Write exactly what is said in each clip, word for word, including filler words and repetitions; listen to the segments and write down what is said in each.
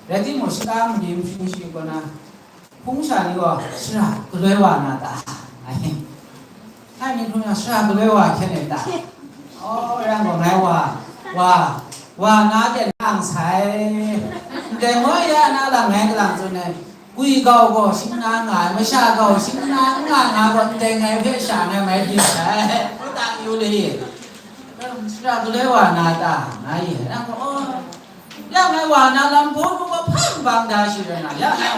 Rai timung, shata mali nhpring shi kaw na, hpung sha ni gaw, "Sara, galoi wa na ta?" nga ai. Htai mi hpung na, "Sara, galoi wa hkyen ai ta?" "Aw, rai gaw, ngai wa, wa, wa na de na ang sai. Ndai moi ya na lam ngai kalang tsun ai. Gwi gau gaw shing na nga ai, masha gau shing na nga nga gaw, ndai ngai hpe sha ngai mai byin sai," ngu ta yu le. "Sara, galoi wa na ta?" nga ai. Nang gaw, "Aw, ya ngai wa na lam hpaw nu gaw hpa n bang da shi rai na, ya ngai,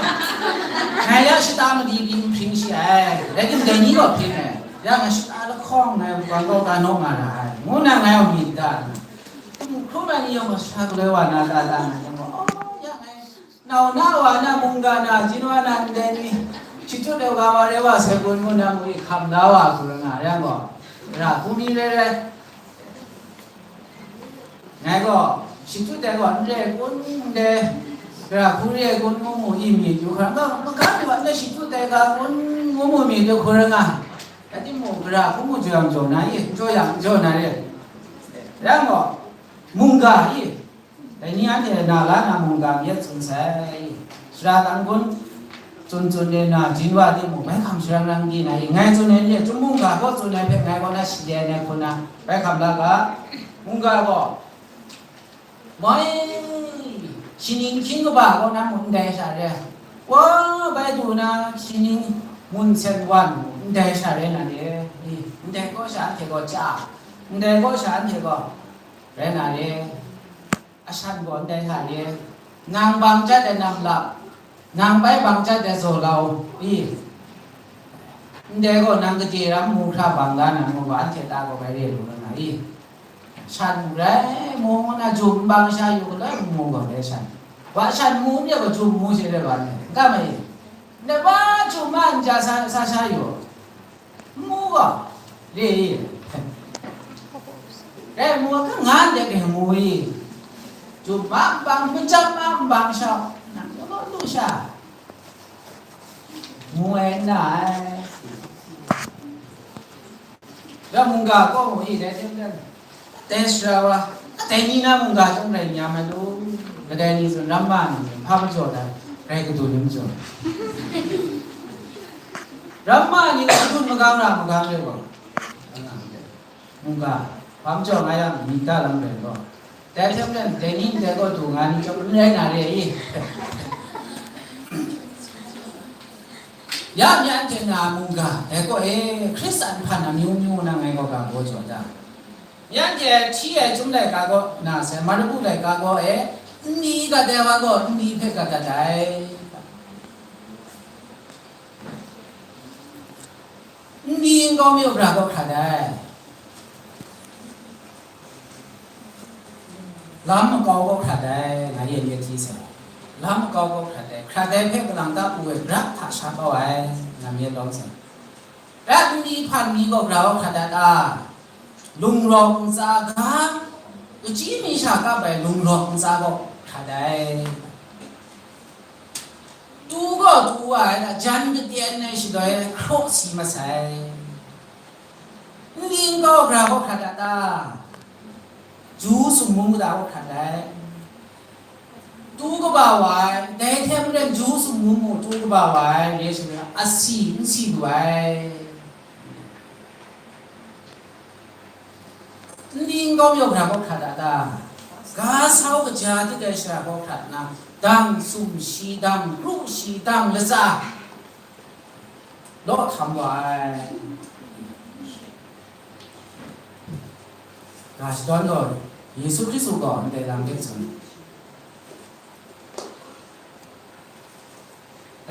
ngai ya shata mali byin hpring shi ai, rai timung, dai ni gaw hpring ai, ya ngai shata lahkawng ngai wan gaw ga naw nga ra ai," ngu na ngai wa myit da na. Hkrum ai ni yawng gaw, "Sara, galoi wa na ta?" ta nga yang gaw, "Aw, ya ngai nau na wa na, mungga na, jin wa na, ndai ni, shachyut ai ga wa rai wa sai kun," ngu na mu hkam da wa hku rai nga ai yang gaw, gara hku mi rai rai. Ngai gaw, shachyut ai gaw n re kun, ndai gara hku re ai kun ngu mu i myit yu hkra, n ga, maga ni wa ndai shachyut ai ga kun ngu mu myit yu hkra nga. Rai timung, gara hku mu jaw yang jaw na i, jaw yang jaw na re. Rai gaw, mungga i, dai ni anhte na la na mungga myit tsun sai. Sara tang kun, tsun tsun de na, jin wa timung, bai hkam sharang rang di na i, ngai tsun ai ni, tsun mungga gaw tsun ai hpe ngai gaw na shade ai hku na, bai hkam la ga, mungga gaw, moi, shining hkying kaba gaw na mun ndai sha re, wa bai du na, shining mun sen wan ndai sha re na re, i, ndai gaw sha anhte gaw chya, ndai gaw sha anhte gaw rai na re. Ashan gaw ndai hta re, nang bang chyat ai nam lap, nang bai bang chyat ai zaw lau, i, ndai gaw nang gade ram mu hkra bang ga na mu gaw, anhte ta gaw bai re lu na nga i. Shan rai mu na jum bang sha yu galoi mu gaw dai shan. Wa shan mu n re gaw jum mu she rai wa ne, n ga ma i. Ndai wa jum ma n ja sa, sa sha yu. Mu gaw, re i. Re mu ga, nga de re mu i. Jum ma bang, majam ma bang sha, nang lu lu sha. Mu ai n na ai. Ra mungga kaw mu i, dai hte maren. Dai sara wa, dai ni na mungga chyawm rai n ya ma lu, kadai ni tsun, ramma ni tsun, hpa majaw dan, grai kadun ni majaw. Ramma ni gaw kadun magang ra magang re gaw, mungga, hpa majaw nga yang, myit da lam rai gaw. Dai hte maren, dai ni ndai gaw du nga ni chyawm n rai na re i. Ya myan hte na mungga, dai gaw e, Hkristan hpan amyu myu na ngai gaw ga gaw jaw da. Yan hte hti ai chyum laika gaw na sai, Marku laika gaw e, nni gat ai wa gaw nni hpe gat dat ai. Nni nkau mayu gara gaw hkrat ai. Lam makau gaw hkrat ai, nga yen yet hti sai. Lam makau gaw hkrat ai. Hkrat ai hpe kalang ta pru ai, grap hta sha kau ai, nga myit lawm sai. Rat nni hpan ni gaw gara gaw hkrat ai ta? Lungrawk ntsa ga, kachyi mi sha kap ai lungrawk ntsa gaw hkrat ai. Tu gaw tu wa ai, jan katen ai shaloi hkraw si masai. Nni nkau gara gaw hkrat ai ta? Ju sumnung kata gaw hkrat ai. Tu kaba wa ai, dai hte maren ju sumnung mu tu kaba wa ai, re shaloi asi n si lu ai. Nni nkau mayu gara gaw hkrat ai ta? Ga sau kaja tit ai shara gaw hkrat nna, dang sumshi, dang krushi, dang latsa law htam wa ai. Ga shadawn gaw, Yesu Hkristu gaw ndai lam hpe tsun.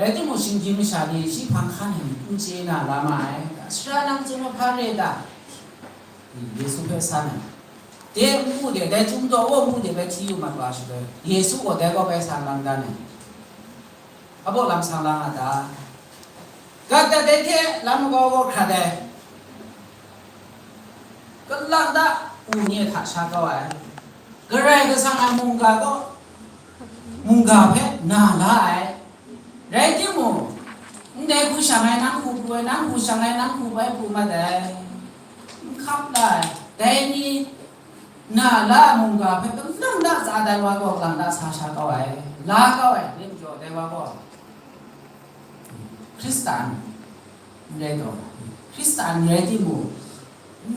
Rai timung, shinggyim masha ni shi hpang hkan ai n chye na la ma ai. Sara nang tsun ai hpa re ta? Yesu hpe san ai. De n mu de, dai Chyum Daw Wa mu de bai hti yu mat wa shaloi, Yesu gaw dai gaw bai san lang dan ai. Abaw lam sang lang a ta? Gat dat ai hte lam makau gaw hkrat ai. Kalang ta u ni hta sha kau ai. Karai Kasang a mungga gaw mungga hpe na la ai. Rai timung, ndai hku shang ai, nang hku pru ai, nang hku shang ai, nang hku bai pru mat ai. N hkap la ai. Dai ni Na la mungga hpe kalang da tsa dan wa gaw, kalang da sa sha kau ai, la kau ai, dai majaw dai wa gaw Hkristan n rai taw, Hkristan n rai timung,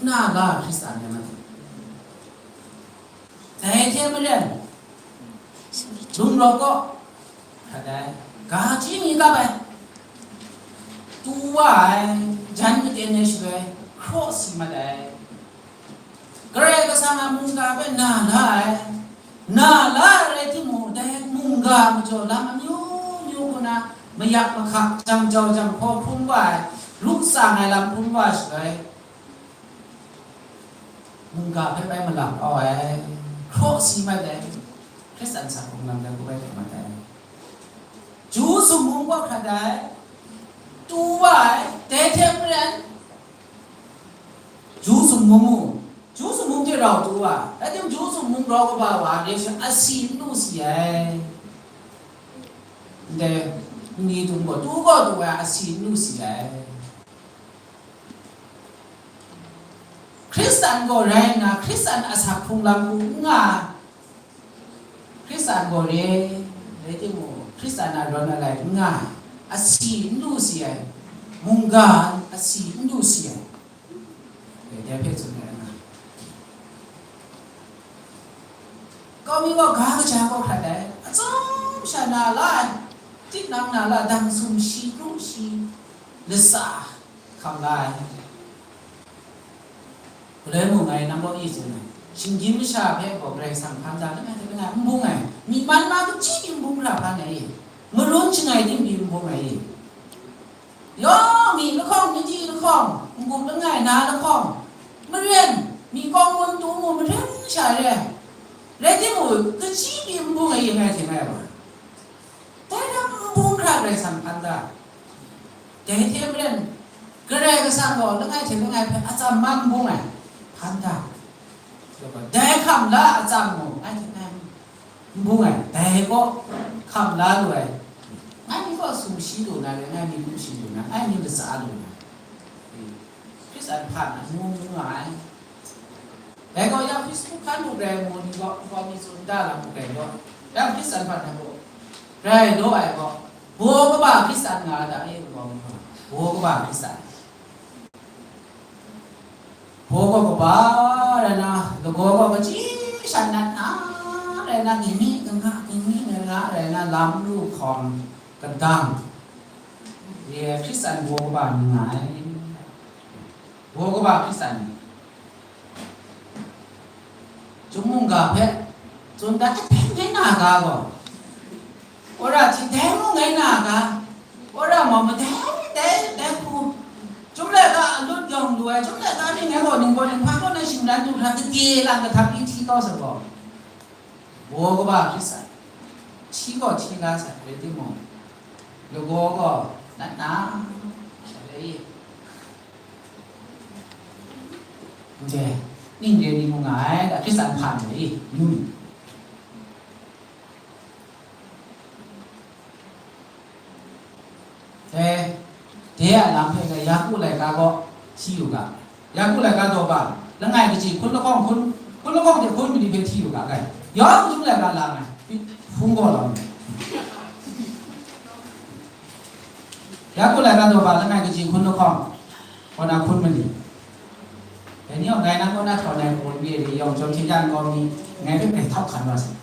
na la Hkristan rai ma taw. Dai hte maren, lung rawk gaw, hkrat ai, ga chyi mi kap ai, tu wa ai, jan maten ai shaloi, hkraw si mat ai. Karai Kasang a mungga hpe na la ai, na la ai rai timung, dai mungga majaw lam amyu myu hku na mayak mahkak, jang jau jang hkaw hkrum wa ai, ru tsang ai lam hkrum wa ai shaloi, mungga hpe bai malap kau ai, hkraw si mat ai, Hkristan sa hkrung lam dai hku bai hkrum mat ai. Ju sumhmung gaw hkrat ai, tu wa ai, dai hte maren, Ju sumhmung mu, Ju sumhmung hte rau tu wa, rai timung, Ju sumhmung rau kaba wa re sha, asi n lu si ai. Ndai, ni tum gaw, tu gaw tu ai, asi n lu si ai. Hkristan gaw rai nna, Hkristan a sa hkrung lam hku n nga, Hkristan gaw re, rai timung, Hkristan a rawn a lai n nga ai, asi n lu si ai, mungga asi n lu si ai, dai hpe tsun ai nga. Kau mi gaw ga kaja gaw hkrat ai, atsawm sha na la ai, tiknang na la, dang sumshi, kru shi, latsa hkam la ai. Galoi mung ngai nang kaw i tsun ai, shinggyim masha hpe gaw Karai Kasang hpan da langai hte langai n bung ai, myi man ma kaji n bung hkra hpan ai, marun shangai tim pyi n bung ai. Yawng myi lahkawng, myi lahkawng, n-gup langai na lahkawng, maren, myi kawng gun tu mu maren sha re ai. Rai timung, kaji pyi n bung ai, ngai hte ngai wa. Dai lam n bung hkra Karai Kasang hpan da. Dai hte maren, Karai Kasang gaw langai hte langai hpe atsam man n bung ai, hpan da. Dai hkam la atsam mung, ngai hte ngai n bung ai, dai gaw hkam la lu ai. Ngai ni gaw sumshi lu na re, ngai ni kumshi lu na, ngai ni latsa lu na. Hkristan hpan anu mu nga ai. Dai gaw ya Facebook hkan muk rai mu ni gaw, gaw mi tsun da lam muk rai gaw, ya Hkristan hpan hkan gaw, rai daw ai gaw, baw kaba Hkristan nga da e, gaw mi gaw, baw kaba Hkristan. Baw gaw kaba rai na, lagaw gaw kaji sha nat na rai na, gingmi ganga, gingmi ganga rai na, lam lu hkawm kadang, ye Hkristan baw kaba ni nga ai. Baw kaba Hkristan ni, Chyum mungga hpe tsun dat, dai ngai na ga gaw, wora hti dai mung ngai na ga, wora mau madai dai, dai hku, Chyum laika a lut yawng lu ai, Chyum laika ni ngai gaw ning gaw ning hpa kaw na shingran du hkra, gade lang kahtap pyi hti kau sa gaw, baw kaba hkrit sai, hti gaw hti la sai, rai timung, lagaw gaw nat na, shaloi, Ndai, ning re ni mu nga ai, da Hkristan hpa ni, yu ni. Dai, dai a lam hpe ga Yaku laika gaw hti yu ga. Yaku laika daw ga, langai kaji hkun lahkawng hkun, hkun lahkawng hte hkun mali hpe hti yu ga, gai. Yawng Chyum laika la ai, hpung gaw lam. Yaku laika daw ga, langai kaji hkun lahkawng, kaw na hkun mali. Dai ni yawng ngai nang kaw na htawn ai hkun mali yawng chyawm hte yan kaw mi, ngai hpe grai htau hkan wa sai.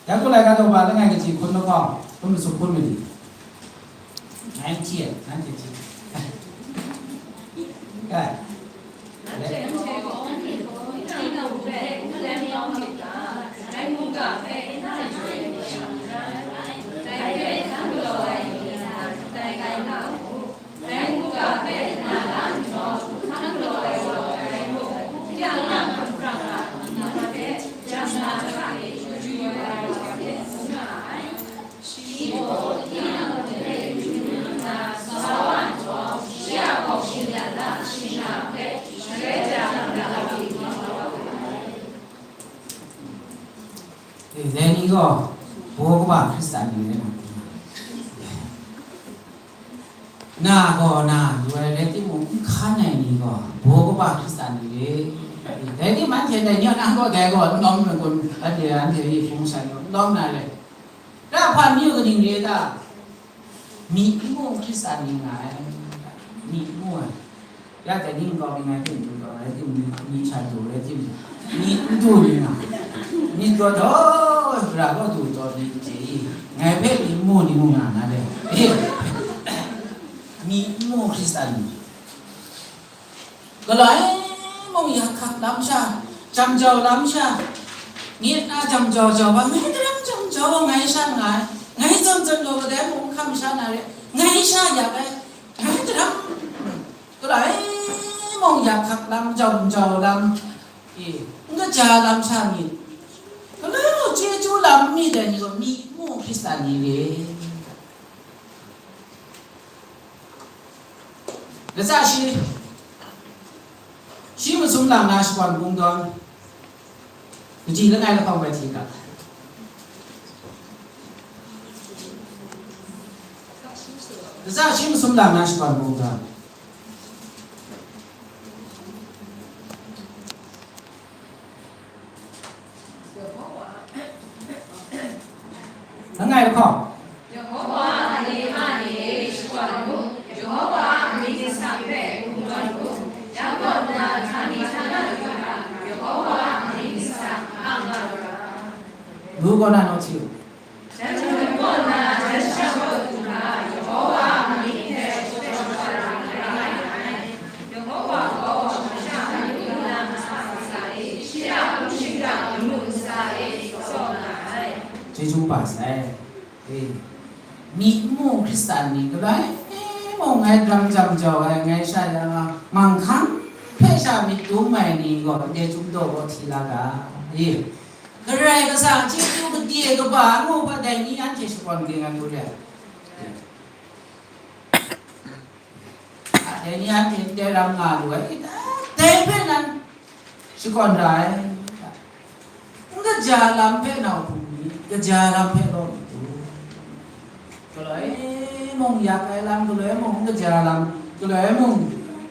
Yaku laika daw ga, langai kaji hkun lahkawng, hkun masum hkun mali. Ngai n hti ai, nanhte hti. Kai. Dai ni gaw, baw kaba Hkristan ni rai na. Na gaw na lu ai rai timung, n hkan ai ni gaw baw kaba Hkristan ni re. Dai timung anhte dai ni a nang gaw dai gaw n lawm ai kun, anhte, anhte e hpung san gaw n lawm na re. Ra hpan mi u kaning re ta? Myi n mu Hkristan ni nga ai. Myi n mu ai. Ya dai ni nkau mi ngai hpe n du taw, rai timung, myi hta du rai timung, myi n du ni nga, myi taw taw, ra gaw du taw ni chye i, ngai hpe myi n mu ni mu nga na le. E, myi n mu Hkristan ni, galoi mung yak hkak lam sha, jam jau lam sha, nit na jam jau jau ba, ngai daram jam jau ngai sha nga ai, ngai zawn zawn gaw kadai mung hkam sha na re, ngai sha yak ai, ngai daram Galoi mung yak hkak lam, jau jau lam, e, n kaja lam sha myit. Galoi mung chyeju lam myit ai ni gaw myi n mu Hkristan ni re. Latsa shi, shi masum lang na shakawn kungdawn, kaji langai lahkawng bai hti ga. Latsa shi masum lang na shakawn kungdawn. Langai lahkawng. Yehowa a ni ma ni e shakawn mu, Yehowa a mying ningsang hpe kungdawn mu, yang gaw nna htani htana lu hkra, Yehowa a mying ningsang ang nga lu ra. Lu gaw na naw hti u. Jan hkrum gaw nna, jan shang gaw du hkra, Yehowa a mying hte shapraw shapraw ra nga ai. Yehowa gaw masha a matu nang sa sa e, shi a hpung shingkang lamu ntsa e tsaw nga ai. Chyeju kaba sai. E, myi n mu Hkristan ni, galoi mung ngai daram jam jau ai, ngai sha ya nga, manghkang hpe sha myit dum ai ni gaw, ndai chyum daw gaw hti la ga, e, Karai Kasang chyeju gade kaba ngu hpa dai ni anhte shakawn ging ai hku re ai. Dai ni anhte ndai ram nga lu ai, dai hpe nan shakawn ra ai. N kaja lam hpe nau hpung ni, kaja lam hpe law myit u. Galoi mung yak ai lam, galoi mung n kaja lam, galoi mung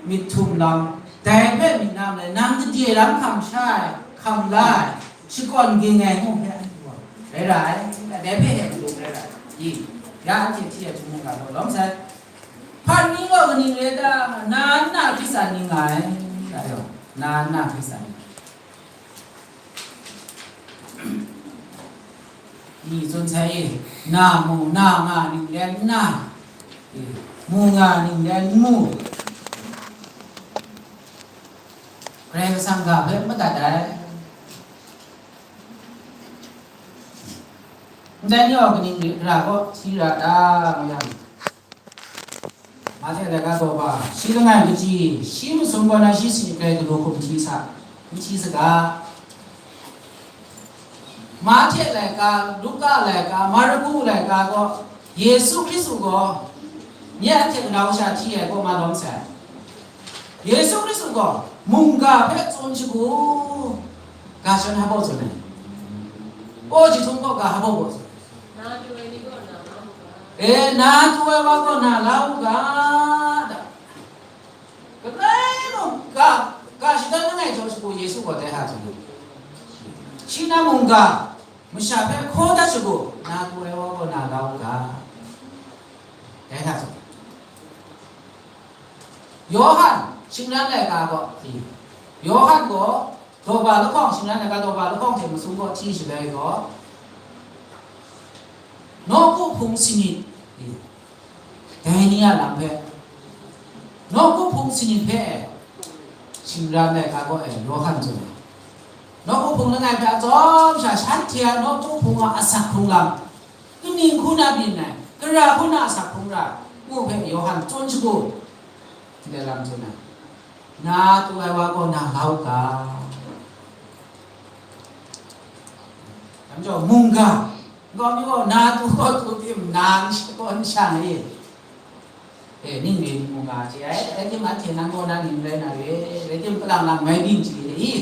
myit htum lam, dai hpe myit na ndai, nang gade lam hkam sha ai, hkam la ai, shakawn ging ai ngu hpe anhte gaw rai ra ai, dai hpe e matu rai ra ai. I, ya anhte hti ai htum mung ga law lawm sai. Hpan ni gaw kaning rai ta? Na nna Hkristan ni nga ai, ga yaw, na nna Hkristan ni. Ni tsun sai e, na mu, na nga ning len nna, e, mu nga ning len mu. Karai Kasang ga hpe madat ai. Ndai ni gaw kaning ra gaw hti ra ta, nga yang. Mahte laika daw ba, shi langai kaji, shi masum gaw na shi sanit grai galaw hkum hti sa, n hti saga. Mahte laika, Luka laika, Marku laika gaw, Yesu Hkristu gaw, nye anhte kanau sha hti ai kaw ma lawm sai. Yesu Hkristu gaw, mungga hpe tsun shagu, ga shan hpa baw tsun ai. Paw jahtum gaw ga hpa baw baw tsun ai. E, na tu ai wa gaw na la u ga, da. Galai mung ga, ga shadawn langai jaw shagu Yesu gaw dai hta tsun ai. Shi na mungga, masha hpe hkaw dat shagu, na tu ai wa gaw na la u ga, dai hta tsun ai. Yawhan, shingran laika gaw, Yawhan gaw, Dawba lahkawng, shingran laika dawba lahkawng hte masum gaw hti shaloi gaw, nawku hpung sanit, dai ni a lam hpe, nawku hpung sanit hpe e, shingran laika gaw e, Yawhan tsun ai. Nawku hpung langai hpe a tsawm sha, shanhte a nawku hpung a asak hkrung lam, kaning hku na byin ai, gara hku na asak hkrung ra, ngu hpe Yawhan tsun shagu, ndai lam tsun ai. Na tu ai wa gaw na la u ga. Dai majaw, mungga, nkau mi gaw, na tu gaw tu tim, nang shakawn sha ni? E, ning rin mu nga chye ai, rai tim, anhte nang gaw na ning rai na re, rai tim, kalang lang mai byin chye ai.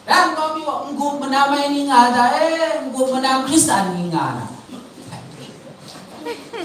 Dang kau mi gaw, n-gup manam ai ni nga ai ta e, n-gup manam Hkristan ni nga ai ta?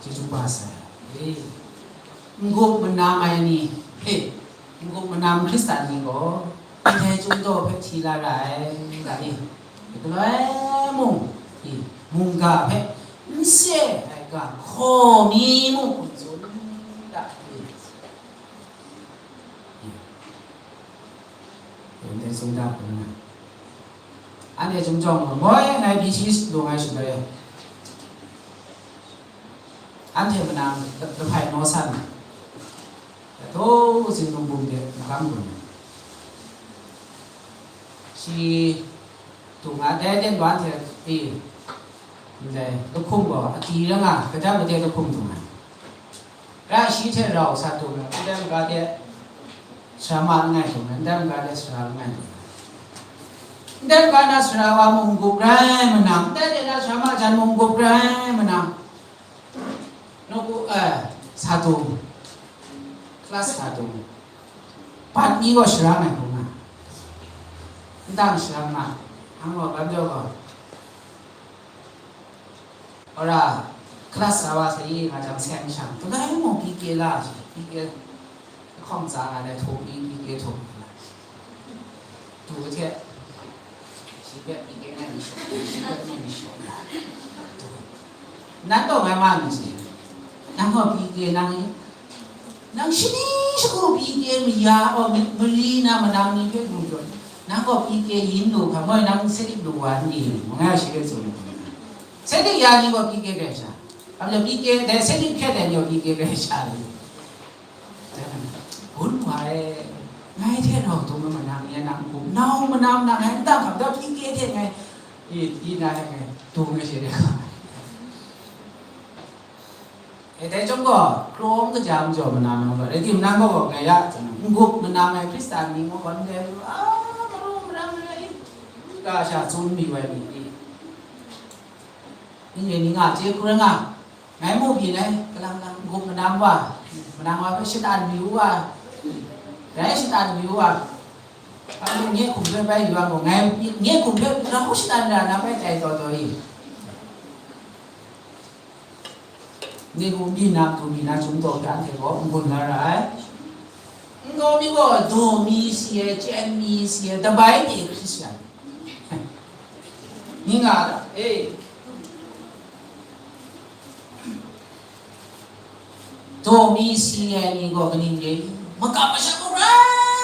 Chyeju kaba sai. N-gup manam ai ni, he, n-gup manam Hkristan ni gaw, ndai chyum daw hpe hti la ra ai, ga ni, galoi mung, i, mungga hpe n se ai ga hkaw mi mung hkum tsun da, i. Ndai tsun da hkrum na. Anhte chyum jawng gaw, moi ngai B C lung ai shaloi, anhte manang lahpai naw san, daw zing lung bum de magam gun. Shi dung a, dai den wa hte pyi, ndai lahkum gaw, akyi ra nga, gadam made lahkum dung ai. Ra shi hte rau sa dung ai, ndai maga de sara ma langai dung ai, ndai maga de sara langai dung ai. Ndai maga na sara wa mung gup rai manang, ndai de na sara ma jan mung gup rai manang, nawku, eh, sa dung, class sa dung, bat ni gaw sara ngai hkrum nga, ndang sara nga, ang gaw ban jaw gaw, ora, class sa wa sa i nga jang seng shang, kadai mung P K la shi, P K hkawng tsa nga dai htaw i, P K htaw nga, du hte, shi hpe P K ngai mi shaw, shi hpe ngai mi shaw, nan taw ngai ma mi si, nang gaw P K nang i, nang shani shagu P K maya, o, mi-, mali na manang ni hpe mu jaw, nang gaw P K yin lu hkra, moi nang sadic lu wa n di, ngu nga shi hpe tsun ai. Sadic ya ni gaw P K rai sha, a majaw P K, dai sadic hkret ai ni gaw P K rai sha lu. Gun wa e, ngai hte rau dung ai manang ni nang n-gup, nau manam nang ngai n dang hkam, dau P K hte ngai, i, i na ngai dung ai she de. E, dai chyawm gaw, krawng kaja majaw manam nang gaw, rai timung nang gaw ngai ya, n-gup manam ai Hkristan ni mung gaw ndai lu, a, maru manam rai, ga sha tsun mi wai mi, i. Ning rai ning a, chye hkrum nga, ngai mu byin ai, kalang lang n-gup manam wa, manam wa hpe shatan mi u wa, rai shatan mi u wa, a mung nye hkum hpe bai yu wa gaw, ngai nye hkum hpe rau shatan ra na bai tai taw taw i. Ni gu mi na, du mi na, chyum taw hpe anhte gaw n-gun la ra ai. N-gaw mi gaw daw mi si ai, chyen mi si ai, dabai de Hkristan ni nga ai, e. Daw mi si ai ni gaw kaning re i? Makam masham mung rai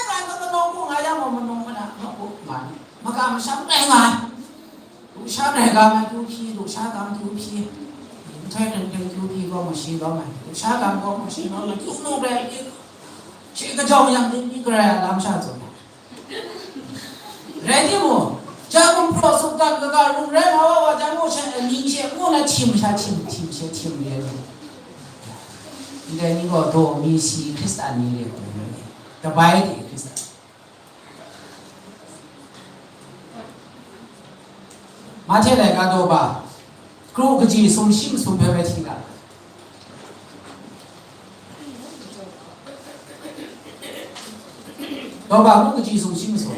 nga ai, nawku nga yang gaw manung mana, nawku nga ai. Makam masham rai nga ai. Lusha rai ga ma kyu hpyi, lusha ga ma kyu hpyi. N Hkrai hkrai hkrai kyu hpyi gaw mashi kau ai, sha lam gaw mashi kau ai, kyu mung rai hpyi, shi kajawng yang ni, ni garai a lam sha tsun ai. Rai timung, ja gumhpraw sukdan kaga rung rai nga wa wa jang, mung she, ning she, mung na htim sha htim, htim she htim re ai. Ndai ni gaw daw mi si Hkristan ni re ai, dabai de Hkristan. Mahte laika daw ba, kru kaji sumshi masum hpe bai hti ga. Daw ba, kru kaji sumshi masum.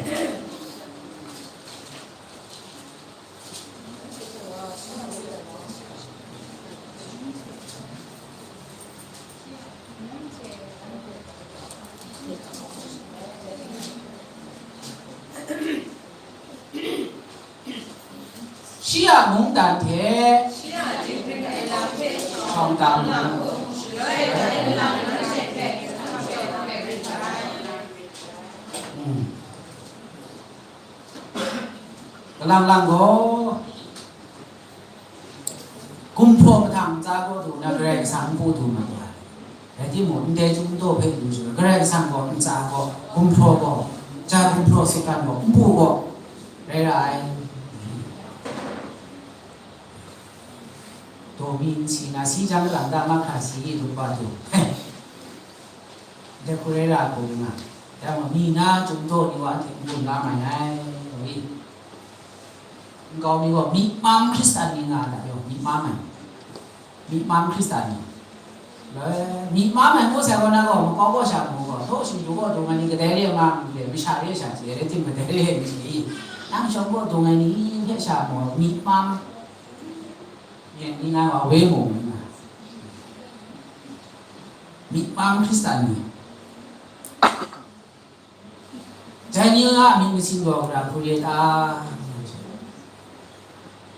Shi a mungdan hte shawng tam. Mm. Kalang lang gaw, gumhpraw mahtang ntsa gaw du na, Karai Kasang npu du ma ai. Rai timung, ndai chyum daw hpe lu shaloi, Karai Kasang gaw ntsa gaw, gumhpraw gaw, ja gumhpraw sukdan gaw, npu gaw rai ra ai. Daw mi n si na, si jang lang da, mahkra si, du pa du. Dai hku rai ra hku nga, dai mung, mi na chyum daw ni wa anhte n-gun la mai ai, gaw i. Nkau mi gaw myi mam Hkristan ni nga ai, myi mam ai. Myi mam Hkristan ni. Myi mam ai ngu sai gaw na gaw, makau kaw sha mu gaw, daw shingju gaw dung ai ni kadai re nga mu le, masha re sha chye, rai tim kadai re nga chye i. Nang shawng gaw dung ai ni hpe sha mu, myi mam. Myen ni nga gaw awe mu nga. Myi mam Hkristan ni. Dai ni a myit masin gaw gara hku re ta?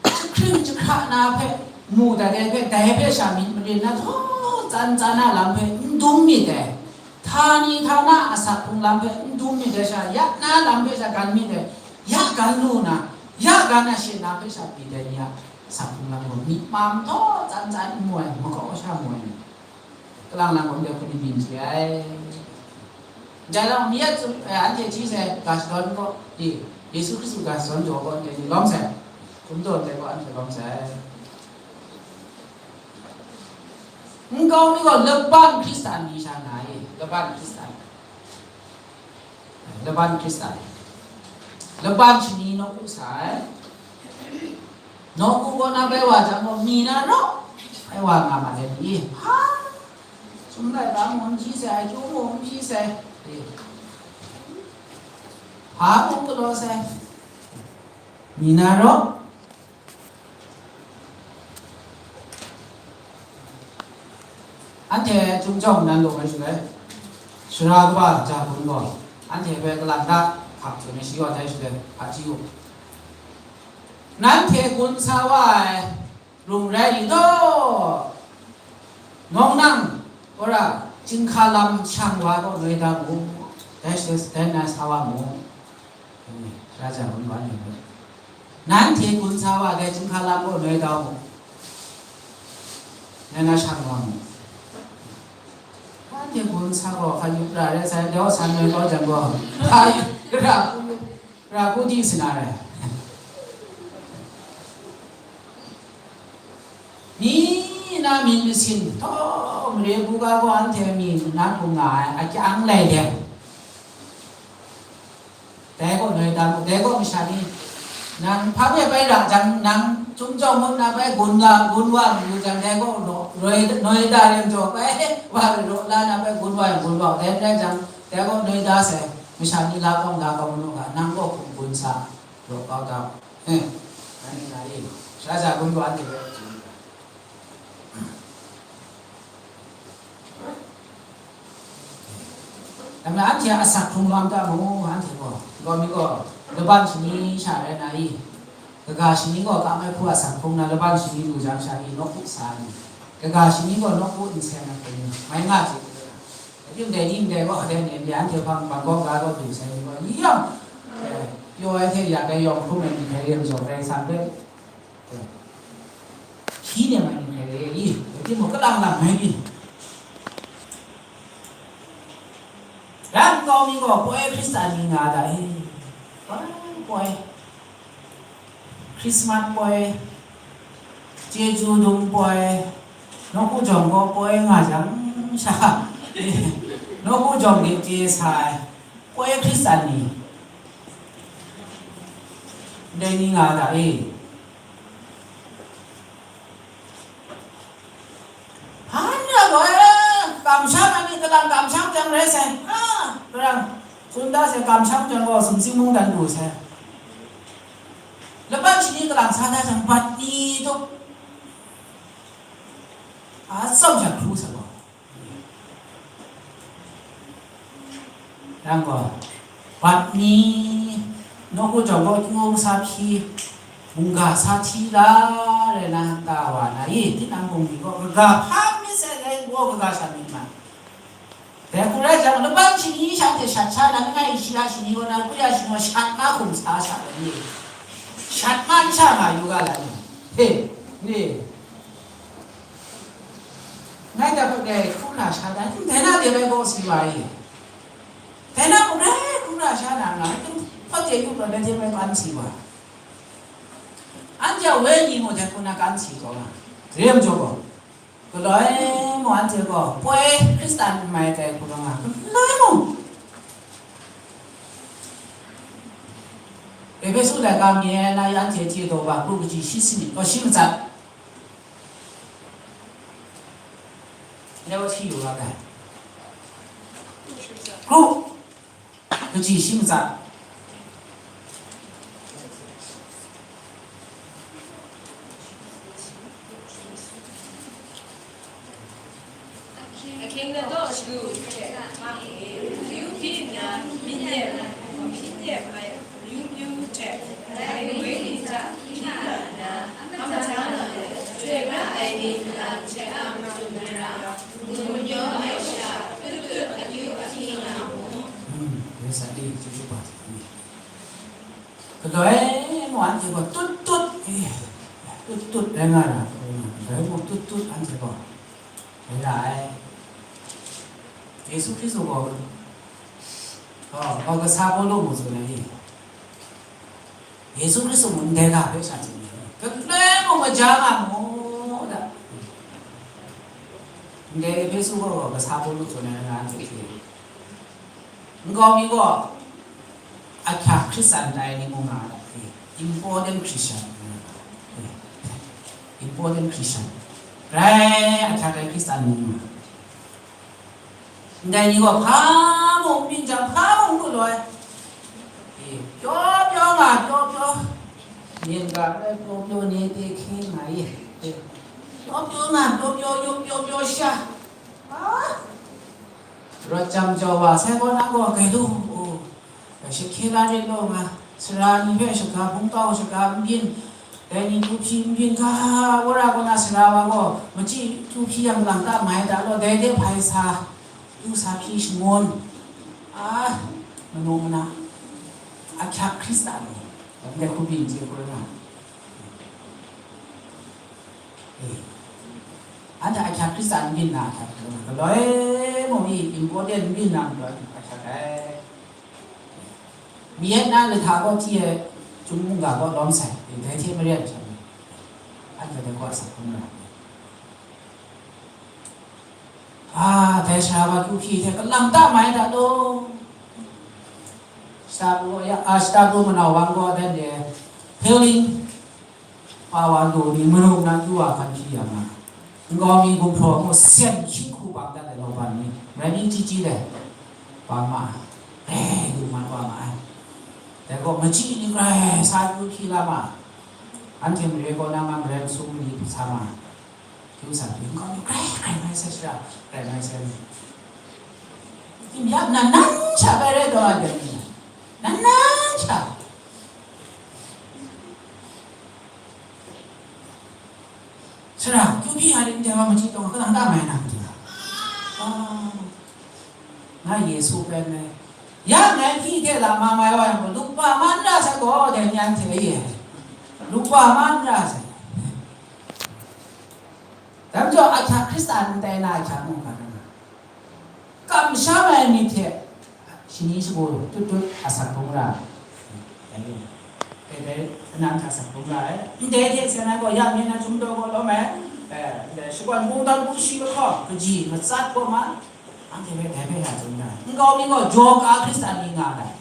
Jahkring jahkra na hpe mu dat ai hpe, dai hpe sha myit marin na htaw tsan tsan na lam hpe n dum myit dai. Htani htana asak hkrung lam hpe n dum myit dai sha, ya na lam hpe sha gan myit dai. Ya gan lu na, ya gan na she na hpe sha pyi dai ni a asak hkrung lam gaw myit mam htaw tsan tsan n mu ai, makau sha mu ai ni. Kalang lang gaw ndai hku ni byin chye ai. Ndai lam mi a tsun, eh, anhte hti sai ga shadawn gaw, i, Yesu Hkristu ga shadawn jaw gaw ndai ni lawm sai. Hkum daw ndai gaw anhte lawm sai. Nkau mi gaw laban Hkristan ni sha nga i, laban Hkristan. Laban Hkristan. Laban shani nawku sa ai. Nawku kaw na bai wa jang gaw, mi na raw bai wa nga ma let ni, ha, sum lai ga mung n hpyi sai, akyu mung n hpyi sai, ha mung galaw sai, mi na raw. Anhte chyum jawng nan lu ai shaloi, sara kaba ja gun gaw, anhte hpe kalang ta hkap tsun ai shi wa tai shaloi, hpaji u. Nanhte gun sa wa ai rum rai li taw, nawng nang, wora, chyinghka lam shang wa gaw noi da mu, dai shaloi dai na sa wa mu. Sara ja gun wa ni, nanhte gun sa wa dai chyinghka lam gaw noi da mu, ngai na shang wa mu. Nanhte gun sa gaw hkan yup ra rai sai, dai san noi kau jang gaw, hpa ra, ra ku di sa na rai. Mi na myit masin, htaw mare buga gaw anhte mi na hkrum nga ai, akyang lai de. Dai gaw noi da mu, dai gaw masha ni, nang hpa hpe bai ra jang, nang chyum jawng mung na bai gun ga, gun wa mu jang, dai gaw no-, roi, noi da rim jaw bai, wa rai raw la na bai gun wa yang gun wa, dai rai jang, dai gaw noi da sai, masha ni la kawng da kawng nu ga, nang gaw hkum gun sa, raw kau da. He, nang ni na i, sara ja gun gaw anhte bai chye. Dai majaw anhte a asak hkrung lawm ta mu, anhte gaw, gaw mi gaw, laban shani sha rai na i, kaga shani gaw kam ai hku a asak hkrung na laban shani lu jang sha i, nawku sa ai ni, kaga shani gaw nawku nseng ai hku ni, mai nga chye. Dai ni ndai gaw, dai ni anhte hpang bang gaw ga gaw du sai ni gaw, ni yawng, eh, pyaw ai hte yak ai yawng hkrum ai ni hpe rem jaw, Karai Kasang hpe, eh, hpyi nem ai ni hpe E, i, timung kalang lang ai ni. Ram kau mi gaw poi Hkristan ni nga da e. Poi, poi. Christmas poi, chyeju dung poi, nawku jawng gaw poi nga jang sha, nawku jawng de chye sa ai, poi Hkristan ni, ndai ni nga da e. Hpa n ra gaw, e, kamsham ai ni kalang kamsham jang rai sai. A, kalang, tsun da sai, kamsham jang gaw sumsing mungdan du sai. Laban shani kalang sa da jang, bat ni tup. A, tsawm jang hkru sa gaw. Yang gaw, bat ni, nawku jawng gaw, kyu sa hpyi, mungga sa hti la, rai na, ta wa na i, tinang bungli gaw, kaga hpa myit sai, dai gaw, kaga sha myit ma. Dai hku rai jang, laban shani shanhte shat sha na, langai shara shani gaw na, kuya shani gaw shat na hkum sa sha ai ni, shat na n sha nga yu ga la ni. He, ni. Ngai hta hpe dai hkru na sha da, dai na de rai gaw si wa i. Dai na mung rai hkru na sha na nga, hpawt de yup rawt dai hte rai kan si wa. Anhte a wenyi mung dai hku na kan si taw na. Dai majaw gaw, galoi mung anhte gaw poi Hkristan n mai dai hku na nga, galoi mung. Ehpesu laika mi e na anhte chye taw ga, kru kaji shi sanit, gaw shi matsat. Ngai wa shi yu ga ai. Kru, kaji shi matsat. Ahkying ladaw shagu hte, hpyu hpyi nna, myit nem, myit nem ai, Yu pyu hte, dai wenyi hta hpyi nga nna, hkam hta nga let, chyoi pra ai ni nlang hte a matu mara, mu nyaw ai sha, tut tut akyu ahkyi nga mu. Hmm, yes, I think it's a good part. Kadai mung anhte gaw tut tut, eh, tut tut rai nga ra, kadai mung tut tut anhte gaw rai ra ai. Yesu Hkristu gaw, oh, gaw kasa Pawlu mung tsun ai ni. Yesu Hkristu mung ndai ga hpe sha tsun ai. Kadai mung maja nga mu da. Ndai Efesu gaw kasa Pawlu tsun ai na, anhte hte. Nkau mi gaw, ahkyak Hkristan tai ni mung nga ai, important Christian, important Christian, grai ahkyak ai Hkristan mung nga. Ndai ni gaw hpa mung byin jang, hpa mung n galaw ai. Pyaw pyaw nga, pyaw pyaw. Myen ga rai pyaw pyaw ni de hkye nga ye. Pyaw pyaw nga, pyaw pyaw yup, pyaw pyaw sha. Ah! Rawt jam jau wa sai gaw, nang gaw grai lu u. Shahkye la rit law nga, sara ni hpe shaga hpungtau shaga n byin, dai ni kyu hpyi n byin ga, wora kaw na sara wa gaw, machyi kyu hpyi yang lang ta mai ta law, dai de hpai sa, kyu sa hpyi shangun. Ah, manu mana, ahkyak Hkristan ni, ndai hku byin chye hkrum na. Eh, anhte ahkyak Hkristan n byin na, ahkyak hkrum na, galoi mung mi important n byin na, galoi ahkyak ai. Mi yet na lahta gaw hti ai, Chyum mungga gaw lawm sai, dai hte maren sha, anhte dai gaw asak hkrum na. Ah, dai sara wa kyu hpyi hte kalang ta mai ta law. Shata pru ya, ah, shata pru manau wang gaw dan de, healing power lu ni manu na kyu wa hkan hpyi yang a, nkau mi gumhpraw gaw sen hkying hku bang dat ai, lauban ni, rai ni chyi chyi dai, bang ma ai, eh, lu mat wa ma ai. Dai gaw machyi ni grai sa kyu hpyi la ma, anhte mare kaw na nga maren sum ni sa ma. Kyu sa pyi, nkau mi grai, grai mai sai shara, grai mai sai ni. Yin yap nan nan sha bai rai taw ai dai ni. Nan nan sha. Sara, kyu hpyi a ring dai wa machyi taw, kalang ta mai na matu. Ah. Nga Yesu pen me. Ya ngai hpyi hte la ma mai wa yang gaw, lukpa ma n ra sai gaw, dai ni anhte e. Lukpa ma n ra sai. Dai majaw, ahkyak Hkristan n tai na ahkyak mung hkra nga, kamsham ai myit hte shani shagu tut tut asak hkrum ra, dai ni, dai dai, nang hta asak hkrum ra ai. Ndai hte hte na gaw, ya myit na chyum daw gaw lawm ai. Eh, ndai shakawn mungdan mungshi lahkawng, kaji matsat gaw ma, anhte hpe dai hpe ya tsun na, nkau mi gaw jaw ka Hkristan ni nga ai.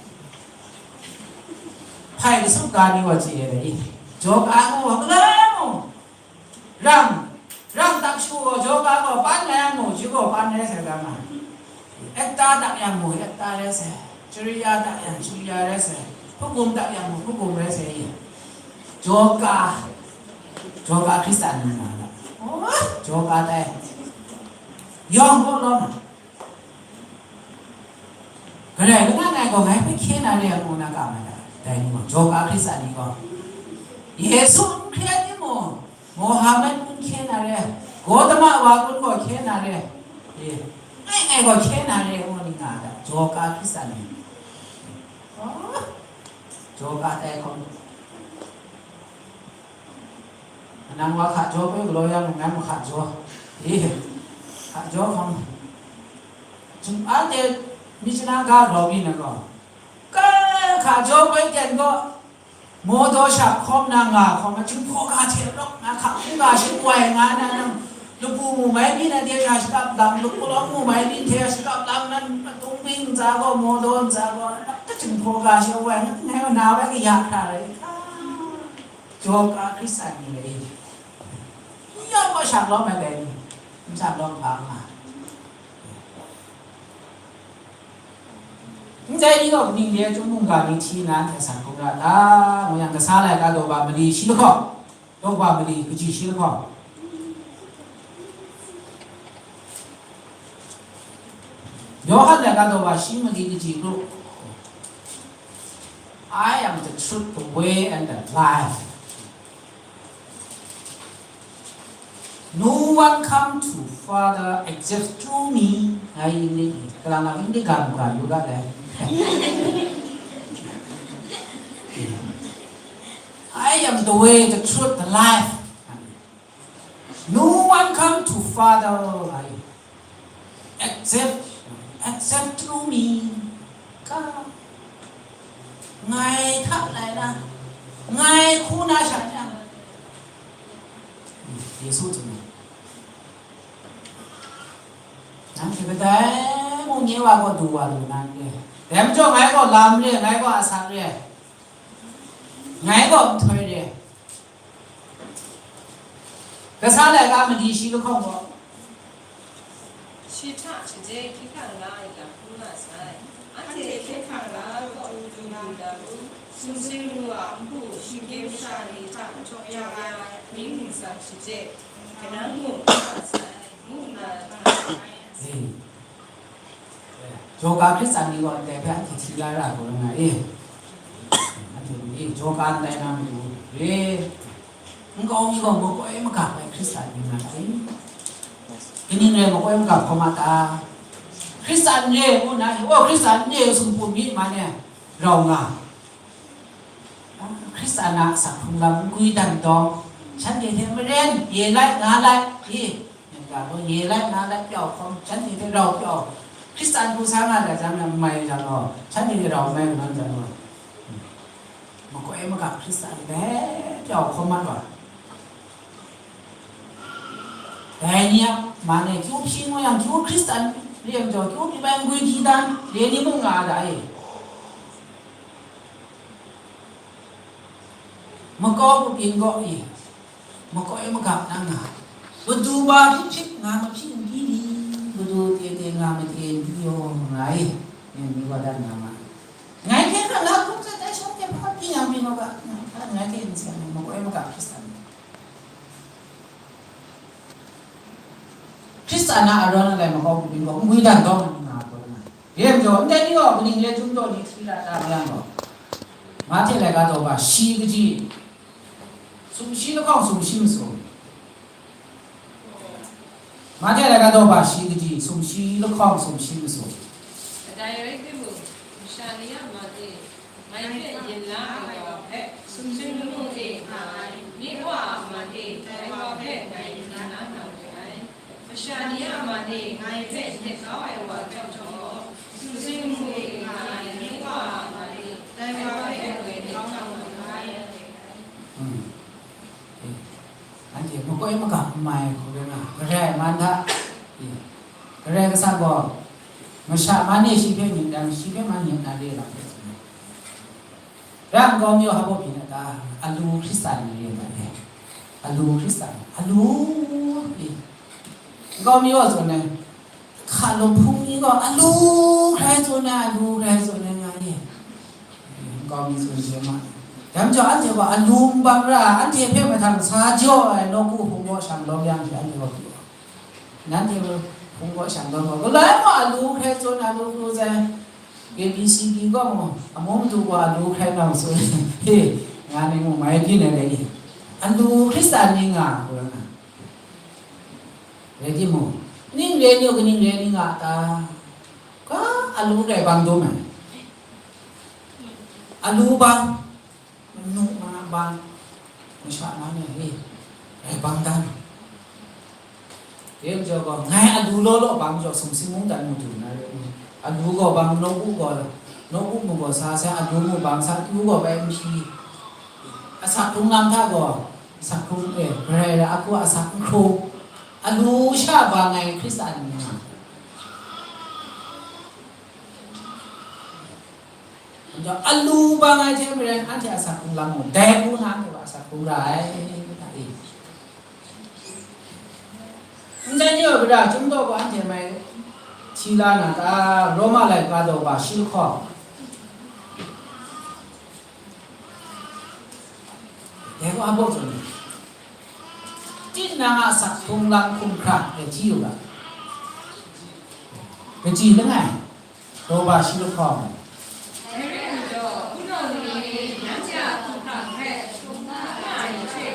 Hpai kasup ga ni gaw chye ai dai ni, jaw ka ngu, hkala mung, rang, rang tak shu gaw, jaw ka gaw pan rai yang mu, shi gaw pan rai sai ga ma. Ekta tak yang mu, ekta rai sai. Chariya tak yang, chariya rai sai. Hpugum tak yang mu, hpugum rai sai. Jaw ka, jaw ka Hkristan ni nga ai. Oh, jaw ka tai. Yawng gaw lawm. Karai kanan ai gaw ngai hpe hkye na re ai ngu na kam ai ta, dai ni gaw, jaw ka Hkristan ni gaw, Yesu n hkye ai timung, Mohammed n hkye na re, Gotama wa kun gaw hkye na re, e, ngai ngai gaw hkye na re ai ngu ni nga ai ta, jaw ka Hkristan ni. Oh, jaw ka tai hkawm. Nang wa hka jaw hpe galaw yang, ngai mung hka jaw. E, hka jaw hkawm. Chyum, anhte mi chana ga grau byin ai gaw, kai hka jaw hpe ten gaw, maw daw sha hkawm na nga hkawm, chyum hkaw ga hte rawk na hka hku ga shi wai nga na nang, lapu mu mai byin na de sha shakap lam, lapu lawm mu mai byin hte shakap lam nan, atung bing ntsa gaw, maw daw ntsa gaw, chyum hkaw ga shi wai nga, ngai na bai kaya hkra rai. Jaw ka Hkristan ni le, n yawng gaw shang lawm ai dai ni, n shang lawm hpa nga. Ndai ni gaw kaning re ai chyum mungga ni hti nna anhte san hkrum ra ta? Ngu yang, Kasa laika daw ba mali shi lahkawng, daw ba mali kaji shi lahkawng. Yawhan laika daw ba shi mali kaji kru. I am the truth, the way, and the life. No one come to Father except through me. Ngai English ni, kalang lang English ga mu ga yu ga dai. I am the way, the truth, the life. No one come to Father, except, except through me. Ka, ngai hta lai na, ngai hku na sha ni a, Yesu tsun ai. Nang hte kadai mung nye wa gaw du wa lu na n re. Dai majaw ngai gaw lam re, ngai gaw asak re, ngai gaw nhtoi re. Kasa laika mali shi lahkawng gaw, shi hta shaje hkye hkrang la ai lam hkrum nga sai. Anhte hkye hkrang la ai kaw du lu da u, sumsing lu a npu, shinggyim masha ni hta jaw ya ai mying ningsang shaje, kanang mung hkrum nga sai, ngu nna hta. Jaw ka Hkristan ni gaw ndai hpe anhte hti la ra ai hku rai nga e. Anhte ni jaw ka ndai na matu re, nkau mi gaw makoi magap ai Hkristan ni nga ai. Kaning rai makoi magap hkawm a ta? Hkristan re ngu na, o, Hkristan re sumpu myit man e, rau nga. Hkristan a asak hkrung lam n gwi dan dawng, shanhte hte maren ye lai nga lai, i, myen ga gaw ye lai nga lai pyau hkawm, shanhte hte rau pyau, Hkristan hku sa nga ga jang, n mai jang gaw, shanhte hte rau n mai kanawn jang gaw, makoi magap Hkristan hte pyau hkawm mat wa. Dai ni a man e, kyu hpyi ngu yang, kyu Hkristan re ai majaw, kyu hpyi bai n gwi hkyi dan, re ni mung nga ai da e. Makau kabyin gaw e, makoi magap na nga, madu ba hpyi hpyi nga mahpyi n di ni, madu te te nga mate n di yaw nga e, yen ni wa dan nga ma. Ngai hte hkra la hkrum sat ai shawng hte hpa hpyi yang byin u ga, ngai hte n seng ai, makoi magap Hkristan. Hkristan a arawn alai makau kabyin gaw n gwi dan dawng ai ni nga ai hku rai nga. Re ai majaw, ndai ni gaw kaning re ai chyum daw ni hti la ta, nga yang gaw, Mahte laika daw ba shi kaji, sumshi lahkawng sumshi masum. Mahte laika daw ba shi kaji, sumshi lahkawng sumshi masum. Kadai rai timung, masha ni a man e, ngai hpe yin la ai wa hpe, sumsing lamu e nga ai, nye Wa a man e, dai wa hpe ngai yin la na we ai. Sha ni a man e ngai hpe jet kau ai wa chyawm chyawm gaw, sumsing mu e nga ai Yahuwah a man e dai wa hpe ngoi jet kau na mat ai. Mm. Eh, anhte makoi magam n mai hku rai nga, Karai man hta, eh, Karai Kasang gaw masha man e shi hpe myit dan, shi hpe man myit na re lam hpe tsun ai. Ra nkau mi wa hpa baw byin a ta? Alu Hkristan ni re ai. Alu Hkristan, alu, eh, nkau mi wa tsun ai. Hka lawm hpung ni gaw alu hkrai tsun ai, alu hkrai tsun ai nga ye. Nkau mi tsun je ma. Dai majaw anhte gaw alu n bang ra, anhte hpe mahtang sa jaw ai nawku hpung gaw shang lawm yang hte anhte gaw pyi ai. Nanhte hpung gaw shang lawm gaw, galai gaw alu hkrai tsun, alu hkru sai, A B C D gaw mu, amu matu gaw alu hkrai nga tsun, he, nga ni mu mai byin ai dai ni. Alu Hkristan ni nga, hku nga. Rai timung, ning re ni, kaning re ni nga ta? Ka alu rai bang dum ai. Alu bang, manu ma bang, masha ma ni, he, rai bang dan. Dai majaw gaw, ngai alu law law bang jaw, sumsing mungdan madu na rai nme. Alu gaw bang, nawku gaw, nawku mu gaw sa sai, alu mu bang sa, tu gaw bai n hpyi. Asak hkrung lam hta gaw, asak hkrung, eh, Karai ra ahku asak n hkrung. Alu sha bang ai Hkristan ni nga. Alu bang ai hte maren, anhte asak hkrung lam mung, dai hku na anhte gaw asak hkrung ra ai, ta i. Ndai ni gaw, gara chyum taw gaw anhte mai hti la na ta? Roma laika daw ba shi lahkawng. Dai gaw a baw tsun ai. Tinang a asak hkrung lam hkum hkrang e hti u ga. Kaji langai? Daw ba shi lahkawng. Dai rai nna gaw, hpunau ni e, nanhte a hkumhkrang hpe hkrum hkra ai hte,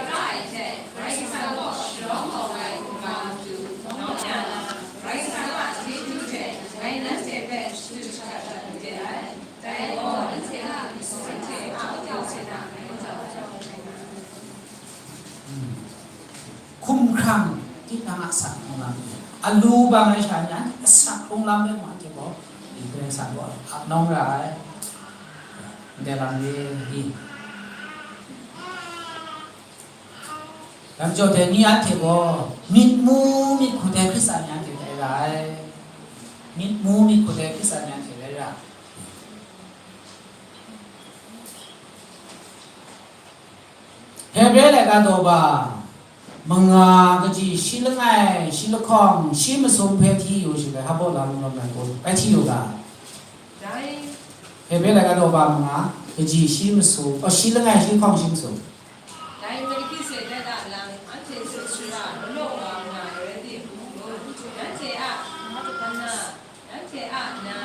Karai Kasang gaw sharawng hkawm ai hkungga matu nawng ya na, Karai Kasang a chyeju hte ngai nanhte hpe shadu shada dat made ai. Dai gaw nanhte a myit sum hte a kau hte na ngai n zau ai. Hkum hkrang, tinang a asak hkrung lam, alu bang ai sha ni, anhte asak hkrung lam hpe mung anhte gaw, Karai Kasang gaw ap nawng ra ai. Ndai lam re ni? Lam jaw dai ni anhte gaw, myit mu myit hkut ai Hkristan ni anhte rai ra ai. Myit mu myit hkut ai Hkristan ni anhte rai ra ai. Hebre laika daw ba manga, kaji shi langai, shi lahkawng, shi masum hpe hti yu shi bai, hpa baw la mung lam ai gaw, bai hti yu ga. Dai. Hebre laika daw ba manga, kaji shi masum, oh, shi langai, shi lahkawng, shi masum. Dai Melkisedek a lam, anhte tsun shara law law wa nga ai rai timung, nanhte a, nanhte a na,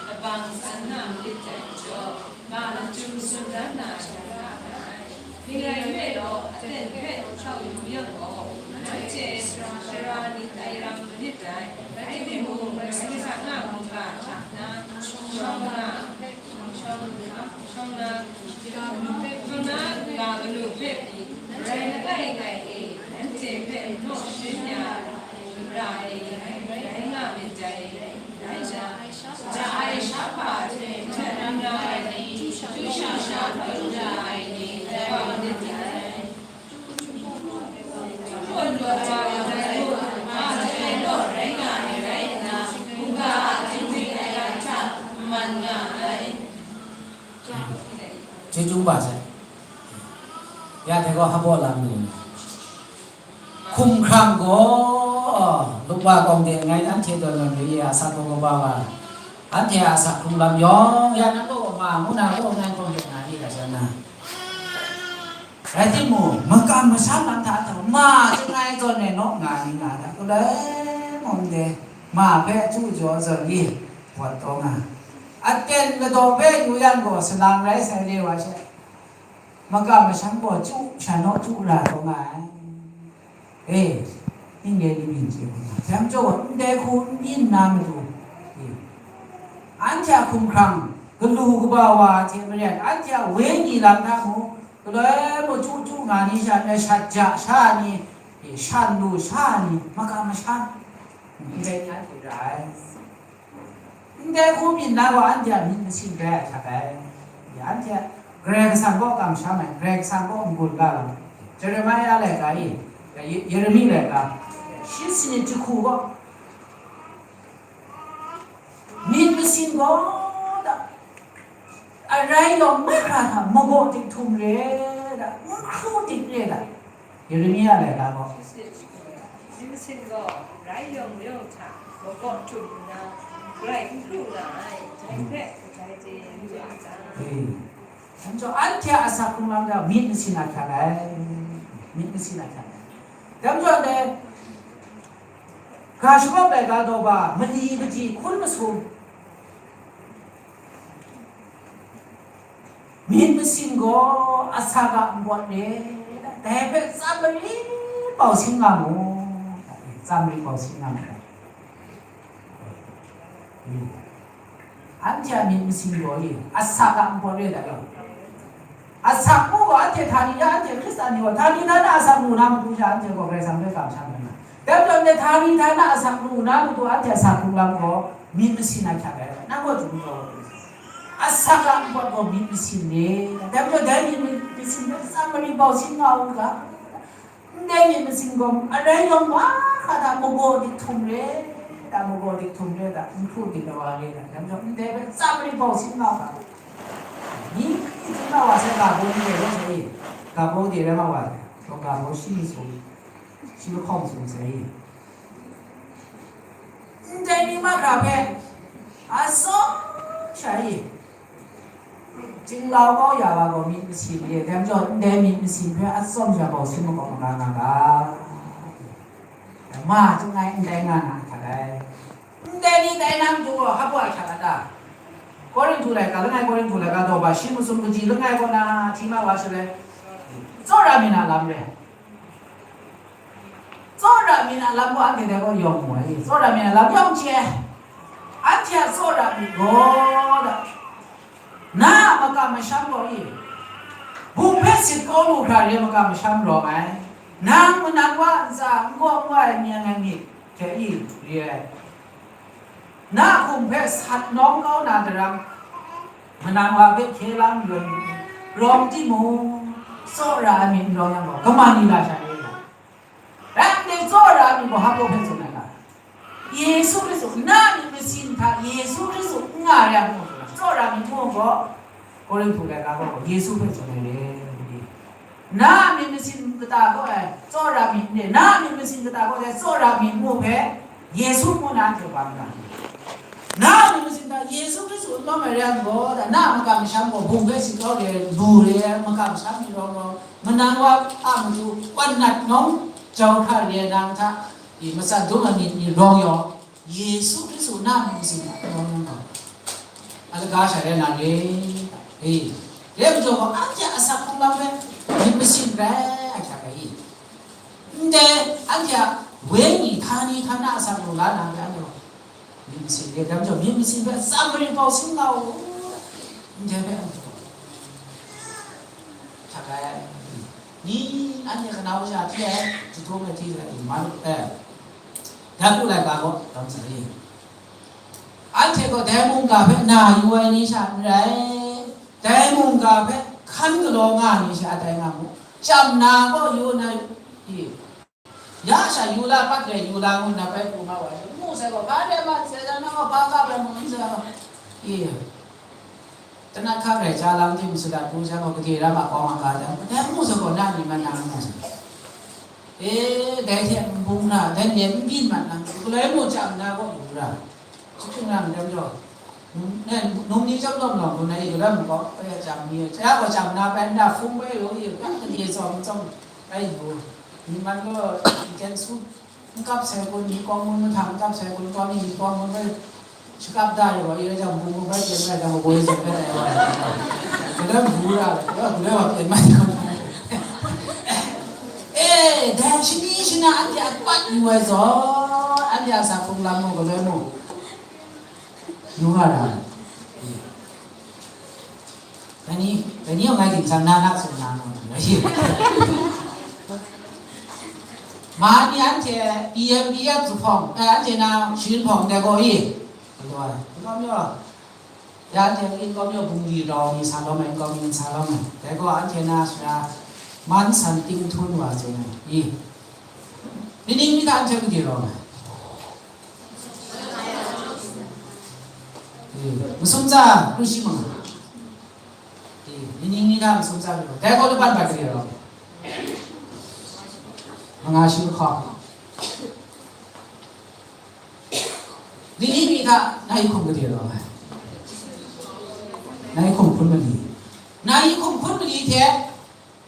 kabang san na lit dai majaw, ga lachyum tsun dan na shara nga ai. Ning rai nme law, aten hpe htau yu yang gaw, nanhte sara ni tai ram manit dai, rai timung, Karai Kasang a mungga hta na, shawng nga, shawng nga, shawng nga, shawng nga, ga manu hpe pyi, rai langai ngai e, nanhte hpe naw sharin ya ai, ra ai, rai nga myit dai, rai nga myit dai. Sha ai shahpa hte hten na ai ni, chyu sha sha hkrum na ai ni, dai wa myit dai. Chyu hkawt lawt wa ai ni, ma hte law rai nga ai rai nna, mungga a tingring ai lam hta n man nga ai. Chyeju kaba sai. Ya dai gaw hpa baw lam lu. Hkum hkrang gaw, lupwa kawng de ngai anhte tawn tawn re ai asak gaw kaba wa, anhte a asak hkrung lam yawng ya nang gaw ma ngu na gaw ngai hkawng de nga ni ga sha na. Rai timung, makam masham lam hta taw, ma chyangai tawn ai naw nga ni nga na, galai mung de, ma hpe chyu jaw zawn ni, wat taw nga. Aten ladaw hpe yu yang gaw, salang rai sai re wa she. Makam masham gaw chyu sha naw chyu ra taw nga ai. E, ning re ni byin chye hku na, dai majaw gaw, ndai hku n byin na matu, e, anhte a hkumhkrang, galu kaba wa hte maren, anhte a wenyi lam hta mung, galoi mung chyu chyu nga ni sha, shat ja sha ni, e, shan lu sha ni, makam masham. Ndai ni anhte ra ai. Ndai hku myit na gaw anhte a myit masin rai ai hkrat ai. Anhte a Karai Kasang kaw kamsham ai, Karai Kasang kaw n-gun ga lam. Jeremia laika e, Ye-, Yeremi laika, shi sanit jahku gaw, myit masin gaw da, arai yawng mahkra hta magaw dik htum re da, n hkru dik re da. Yeremia laika gaw. Myit masin gaw rai yawng mayawng hta magaw htum nna, grai n hkru nga ai, dai hpe kadai chye yu a ta? Ee. Dai majaw, anhte a asak hkrung lam gaw myit masin a hkrat ai, myit masin a hkrat ai. Dai majaw, dai ga shagawp ai ga daw ba, mali madi hkun masum, myit masin gaw asak a npawt re, dai hpe tsam mari bau sin nga mu, tsam mari bau sin nga mu. Anhte a myit masin gaw i, asak a npawt re da gaw. Asak mu gaw anhte htani hta, anhte Hkristan ni gaw htani htana asak mu na matu sha, anhte gaw Karai Kasang hpe kamsham ai na. Dai majaw, anhte htani htana asak mu na matu, anhte asak hkrung lam gaw myit masin a hkrat ai, nang gaw chyeju gaw, asak a npawt gaw myit masin re. Dai majaw, dai myit masin hpe tsam mari bau sin nga u ga. Ndai myit masin gaw arai yawng mahkra hta magaw dik htum re, da magaw dik htum re, da n hkru dik ai wa re, da dai majaw ndai hpe tsam mari bau sin nga u ga. Ni, ni ma wa sai, ga baw ni rai wa sai, ga baw de rai ma wa sai, ga baw shi ni sung, shi lahkawng sung sai. Ndai ni mahkra hpe a tsawm sha i, Chinglau kau ya wa gaw myit masin re, dai majaw ndai myit masin hpe a tsawm sha bau sin magaw maga nga ga. Ma chyingai ndai nga na a hkrat ai. Ndai ni tai na matu gaw hpa a hkrat a ta? Korinhtu laika, langai Korinhtu laika daw ba shi masum kaji langai kaw na hti ma wa shaloi, tsawra myit a lam re. Tsawra myit a lam gaw anhte dai gaw yawng mu ai, tsawra myit a lam yawng chye ai. Anhte a tsawra myit gaw da, na a makam masham gaw i, bung hpe sit kau lu hkra re makam masham rawng ai, nang manang wa ntsa n gaw n wa ai ni angai myit hte i re ai. Na hkum hpe sat nawng kau na daram, manang wa hpe hkye la n-, rawng timung, tsawra ai myit n rawng yang gaw, kaman ni la sha re ai? Rai nme, tsawra ai myit gaw hpa hpe tsun ai ga? Yesu Hkristu, na myit masin hta Yesu Hkristu n nga re ai mu, tsawra ai myit mu gaw, Korinhtu laika gaw Yesu hpe tsun ai re, na a myit masin kata gaw ai tsawra myit n re, na a myit masin kata gaw ai tsawra myit mu hpe Yesu mu na hte wa n ga. Na a myit masin hta Yesu Hkristu n lawm ai re ai gaw, na a makam masham gaw bung hpe sit kau re, lu re ai makam masham ni rawng gaw, manang wa a matu wan nat nawng jau hkra re ai nang hta, i, matsan dum ai myit ni rawng yaw, Yesu Hkristu na myit masin hta n lawm yang gaw, a laga sha rai na re. E, re majaw gaw, anhte a asak hkrung lam hpe myit masin rai a hkyak ai. Ndai, anhte a wenyi htani htana asak lu la na re, anhte gaw myit masin re, dai majaw myit masin hpe tsam marin bau sin nga u, ndai hpe anhte gaw hkyak ai. Ni, anhte kanau sha hti ai, jahtum ai hti ai, man, eh, Yaku laika gaw, dam sa e. Anhte gaw dai mungga hpe na yu ai ni sha n rai, dai mungga hpe hkan galaw nga ai ni sha tai nga mu. Chyam na gaw yu na i, ya sha yu la, pat rai yu la ngu nna bai pru ma wa, mu sai gaw, ba rai ma sai, na gaw ba ga bai mu n sai gaw, i, Tanat hka rai ja lam tim sadat pru jang gaw, gade ram a kawng a ga jang, kadai mu sai gaw, na myit mat na n mu sai. E, dai hte n bung na, dai n byin mat na, galoi mu chyam na gaw lu ra. Chyum nang dai majaw, num, num ni chyam lawm lawm lu na, i galam gaw, e, chyam ni, ya gaw chyam na bai nna hpung bai lu, i, gade tsawm tsawm bai lu. Myit mat gaw, i ten su. N kap sai kun, myit kawng mun mahtang, n kap sai kun, kawng ni myit kawng mun bai shakap da yu wa, i rai jang, bung bung bai pyen bai jang, boi zun bai dai wa. Kadai bu ra, kadai wa pyen bai jang. E, dai shani shana anhte a pat yu ai zawn, anhte a sa hkrung lam mu, kadai mu. Yu nga ra. Dai ni, dai ni yawng ngai ding sang na na tsun na, ngai. Mani anhte E M B F zuphpawng, eh, anhte na sharin hpawng dai gaw i. Galaw ai. Galaw maw? Ya anhte N K O maw bungli rau ni sa lawm ai, N K O ni sa lawm ai. Dai gaw anhte na sara man san ting htun wa tsun ai. I. Ni ning ni hta anhte gade rau ai. I. Masum tsa, lu shi manga. I. Ni ning ni hta masum tsa lu. Dai gaw laban bat gade rau. Manga shi lahkawng. Ni ning ni hta na yi hkum gade rau ai. Na yi hkum hkun mali. Na yi hkum hkun mali hte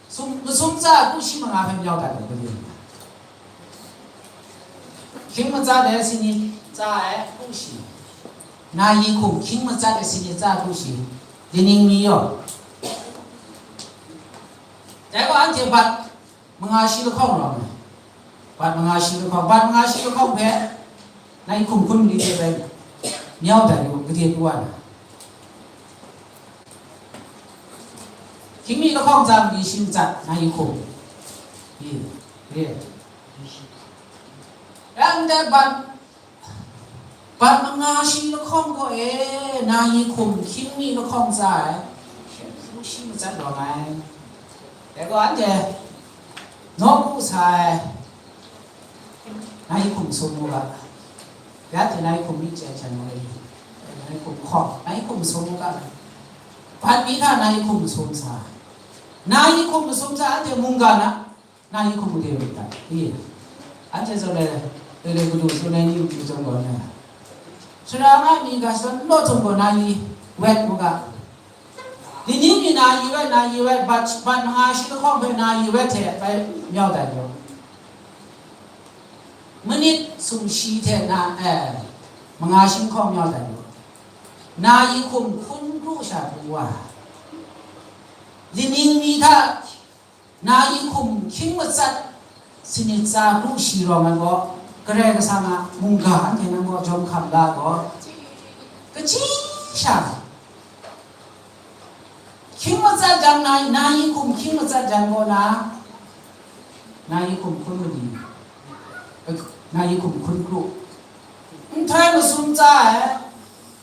sum, masum tsa kru shi manga hpe myau dat ai gade. Hkying matsat ai, sinit tsa ai kru shi. Na yi hkum hkying matsat ai, sinit tsa ai kru shi. Li ning mi yaw. Dai gaw anhte bat manga shi lahkawng rawng ai. Bat manga shi lahkawng, bat manga shi lahkawng hpe na yi hkum hkun mali hte bai myau dat yu, gade pru wa na. Hkying mi lahkawng tsa mali shi matsat, na yi hkum. Ye, ye. Rai nna bat, bat manga shi lahkawng gaw e, na yi hkum hkying mi lahkawng tsa ai, hkying mi shi matsat rawng ai. Dai gaw anhte nawku sa ai, na yi hkum sum u ga. Ya hte na yi hkum mi chye ai hkyen ngai, na yi hkum hkawng, na yi hkum sum u ga. Bat mi hta na yi hkum sum sa, na yi hkum masum sa, anhte mungga na, na yi hkum gade myit ta i? Anhte zawn ai, loi loi gadu tsun ai ni matu zawn gaw na, sara nga mi ga shadawn law htung gaw na yi wet u ga. Ni ning ni na yi wet, na yi wet, bat, bat manga shi lahkawng hpe na yi wet hte bai myau dat yu. Manit sumshi hte na, eh, manga shi lahkawng myau dat yu. Na yi hkum hkun kru sha pru wa. Li ning ni hta na yi hkum hkying matsat, sinit tsa kru shi rawng ai gaw, Karai Kasang a mungga anhte nang gaw jawm hkam la gaw, kaji sha hkying matsat jang na, na yi hkum hkying matsat jang gaw na, na yi hkum hkun mali, na yi hkum hkun kru, nhtoi masum tsa ai,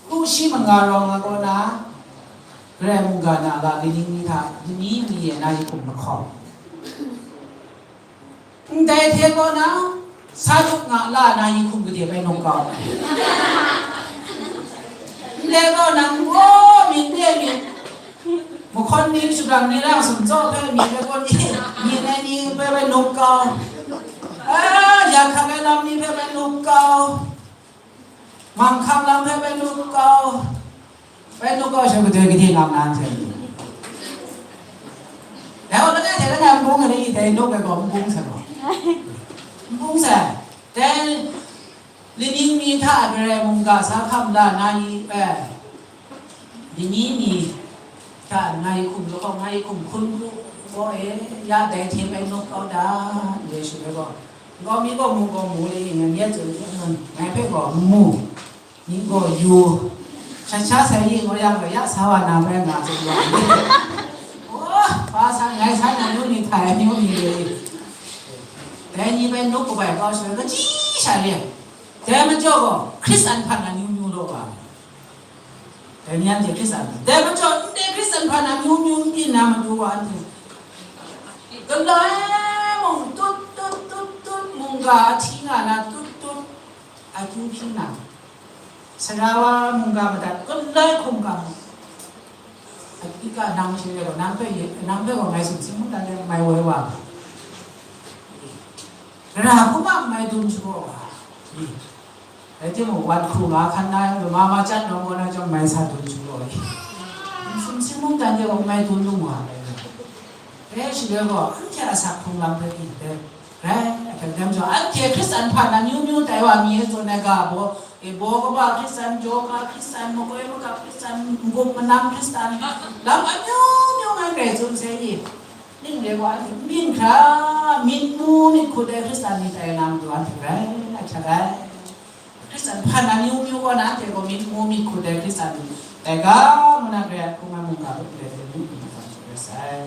kru shi manga rawng ai gaw na, Karai mungga na la, li ning ni hta, li ni mi e na yi hkum lahkawng. Ndai hte gaw na, sa lup nga la na yi hkum gade bai nuk kau. Ndai gaw na, nwo myit de myit, mahkawn ni, shadawn ni, rang sumtsaw hpe myit de gaw ni, myit ai ni hpe bai nuk kau. A, ya hkak ai lam ni hpe bai nuk kau. Manghkang lam hpe bai nuk kau. Bai nuk kau sha, kadai gade ngam na n sai. Dai gaw langai hte langai n bung ai ni, dai nuk ai gaw n bung sai gaw. N bung sai. Dai li ning mi hta Karai mungga sa hkam la na yi, eh, li ni mi hta na yi hkum lahkawng, na yi hkum hkun kru gaw e, ya dai hte bai nuk kau da, Yesu rai gaw. Gaw mi gaw mu gaw mu le, ngai mi a tsun, ngai hpe gaw n mu. Ni gaw yu, shat sha sai yi ngu yang gaw, ya sa wa na bai nga tsun wa. Oh, hpa sa, ngai sa na yu ni htai, amyu ni re. Dai ni bai nuk kabai kau shaloi, kaji sha re. Dai majaw gaw, Hkristan hpan na myu myu law wa. Dai ni anhte Hkristan, dai majaw, ndai Hkristan hpan na myu myu n byin na matu wa anhte. Galai mung tut, tut, tut, tut, mungga ahti nga na tut, tut, akyu hpyi na. Sara wa mungga madat, galai hkungga. Akyu ga nang shi re gaw, nang hpe ye, nang hpe gaw ngai sumsing mungdan de mai woi wa. Gara hku ma mai dum shabaw wa. Rai timung, wan hku nga hkan na yang, lama ma chyat nawng gaw na chyawm mai sa dun shu gaw, sumsing mungdan de gaw mai dun lu nga ai. Rai shi le gaw, anhte asak hkrung lam hpe pyi dai. Rai, ahkyak dem jaw, anhte Hkristan hpan na myu myu tai wa mi e tsun ai ga baw, e baw kaba Hkristan, jaw ga Hkristan, makoi makap Hkristan, n-gup manam Hkristan, lam amyu myu ngai grai tsun sai i. Ning re gaw, anhte n byin hkra, myit mu myit hkut ai Hkristan ni tai na matu anhte rai ahkyak ai. Hkristan hpan na myu myu gaw na, anhte gaw myit mu myit hkut ai Hkristan ni tai ga, ngu na Karai a hkrum ai mungga hpe ndai hte myu hkrum ai hkam tsun rai sai.